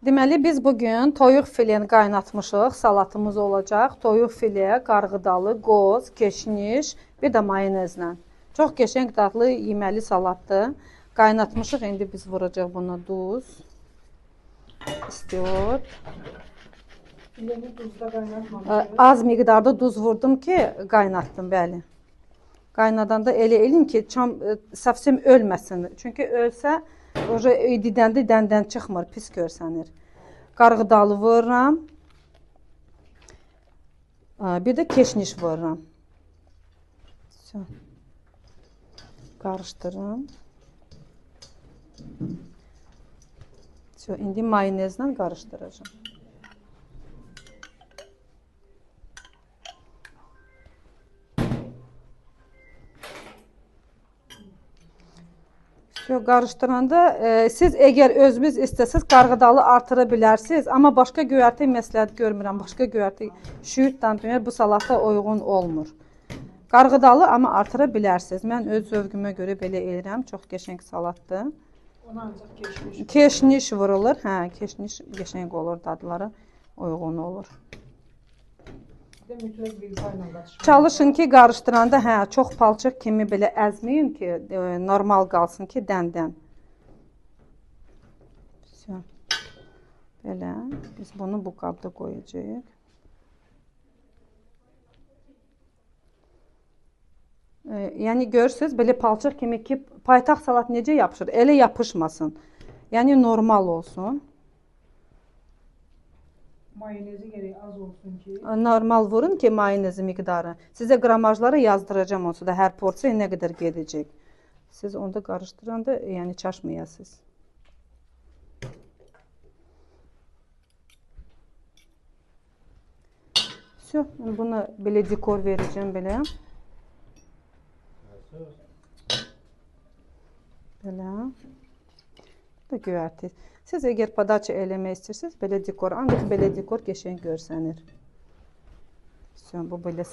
Deməli, biz bugün toyuq fileni qaynatmışıq, salatımız olacaq. Toyuq file, qarğıdalı, qoz, keşniş, bir də mayonezlə. Çox qəşəng dadlı yeməli salatdır. Qaynatmışıq, indi biz vuracaq buna duz, istiot. Fileni duzda qaynatmamışıq. Az miqdarda duz vurdum ki, qaynatdım, bəli. Qaynadanda elə elin ki, çam səfsim ölməsin. Çünki ölsə, didəndə dəndən çıxmır, pis görsənir. Qarğıdalı vururam. Bir də keşniş vururam. Qarışdırıram. İndi mayonezlə qarışdıracağım. Qarışdıranda siz əgər özünüz istəsəz qarğıdalı artıra bilərsiniz, amma başqa göyərti məsləhət görmürəm. Başqa göyərti şüyüddən demək bu salata uyğun olmur. Qarğıdalı amma artıra bilərsiniz. Mən öz zövqümə görə belə eləyirəm. Çox qəşəng salatdır. Ona ancaq keşniş. Keşniş vurulur. Hə, keşniş qəşəng olur, dadları uyğun olur. Çalışın ki, qarışdıranda hə, çox palçıq kimi belə əzməyin ki, normal qalsın ki, dəndən. Belə, biz bunu bu qabda qoyacağıq. Yəni, görürsünüz, belə palçıq kimi ki, paytaxt salat necə yapışır? Elə yapışmasın. Yəni, normal olsun. Mayonezi gerək az olsun ki. Normal vurun ki, mayonezi miqdarı. Sizə qramajları yazdıracağım onsuz da, hər porsiya nə qədər gedəcək. Siz onda qarışdıranda, yəni çaşmayasınız. Vəsə, buna belə dekor verəcəm belə. Belə. Bu da göyərti. Siz əgər podaça eləmək istəyirsiniz, belə dekor, ancaq belə dekor qəşəng görsənir. Bu belə